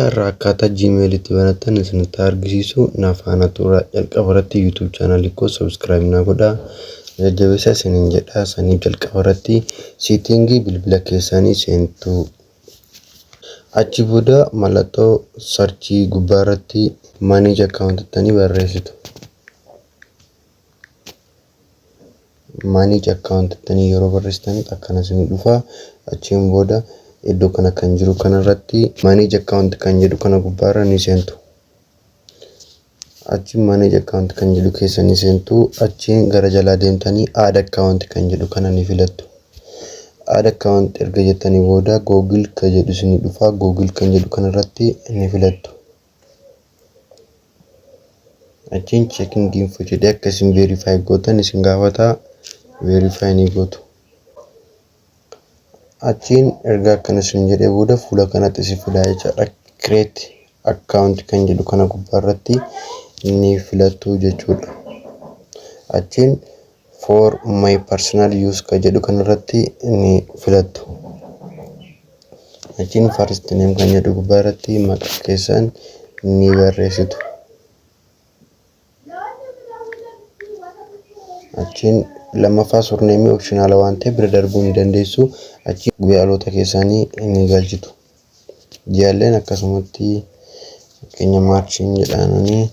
Har'a akkaataa Gmail itti banattan isinitti argisiisu na faana turaa. Jalqaba irratti YouTube channel koo subscribe na godhaa. Jajjabeessaa isiniin jedha. Saniif jalqaba irratti setting bilbila keessanii seentu. Achi booda mallattoo search gubbaa irratti manage account jettanii barreessitu. Manage account jettanii yeroo barreessitan akkana isinii dhufa. Achiin booda iddoo kana kan jiru kanarratti manage account kan jedhu kana gubbaarra ni seentu. Achi manage account kan jedhu keessa ni seentu. Achiin gara jalaa deemtanii add account kan jedhu kana ni filattu. Add account erga jettanii booda Google kan jedhu isinii dhufa. Google kan jedhu kanarratti ni filattu. Achiin checking info jedhee akka isin verify gootan isin gaafata. Verify ni gootu. Achiin erga akkana isin jedhee booda fuula kanatti isin fidaa jechaadha. Create account kan jedhu kana gubbaarratti ni filattu jechuudha. Achiin for my personal use kan jedhu kanarratti ni filattu. Achiin first name kan jedhu gubbaarratti maqaa keessan ni barreessitu. Achiin lammaffaa surname optional waan ta'eef bira darbuu ni dandeessu. Achiin guyyaa dhaloota keessanii ni galchitu. Ji'alleen akkasumatti, fakkeenya Marchiin jedhaanii.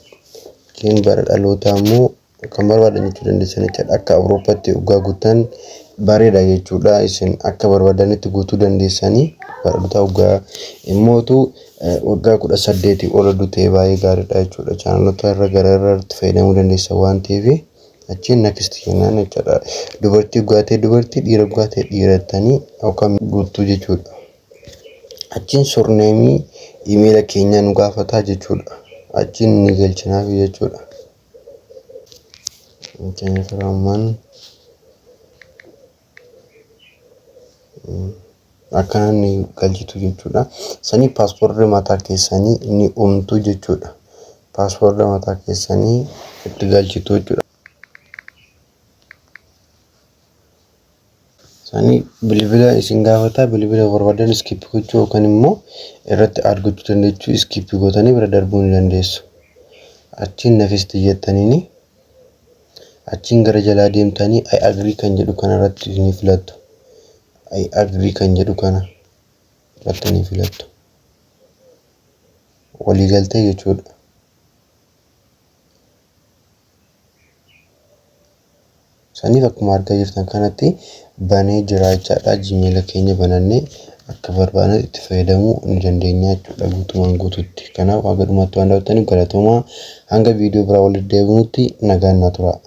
Achiin bara dhalootaa immoo kan barbaadan jechuu dandeessan jechaadha. Akka Awurooppaatti waggaa guutan bareeda jechuudha. Isin akka barbaadanitti guutuu dandeessanii. Bara dhalootaa waggaa immootu waggaa 18 ol oduu ta'e baay'ee gaariidha jechuudha. Channelota irra gara irratti fayyadamuu dandeessan waan ta'eef, achiin next jennaan jechaadha. Dubartii waggaa ta'e dubartii, dhiira waggaa ta'e dhiira jettanii yookaan guutuu jechuudha. Achiin surname iimeela keenyaa nu gaafataa jechuudha. Achiin ni galchinaaf jechuudha. Fakkeenyaaf Rahman akkanaan ni galchitu jechuudha. Sanii password mataa keessanii ni uumtu jechuudha. Password mataa keessanii itti galchitu jechuudha. Sanii bilbila isin gaafata. Bilbila barbaadan skip gochuu yookaan immoo irratti add gochuu dandeessu. Skip gootanii bira darbuu ni dandeessu. Achiin next jettaniini achiin gara jalaa deemtanii I agree kan jedhu kana irratti ni filattu. I agree kan jedhu kana irratti ni filattu. Waliigaltee jechuudha. Saniif akkuma argaa jirtan kanatti banee jira jechaadha. Gmail keenya banannee akka barbaadne itti fayyadamuu ni dandeenya jechuudha guutumaan guututti. Kanaaf haga dhumaatti waan daawwattaniif galatoomaa. Hanga viidiyoo biraa walitti deebinutti nagaan naa turaa.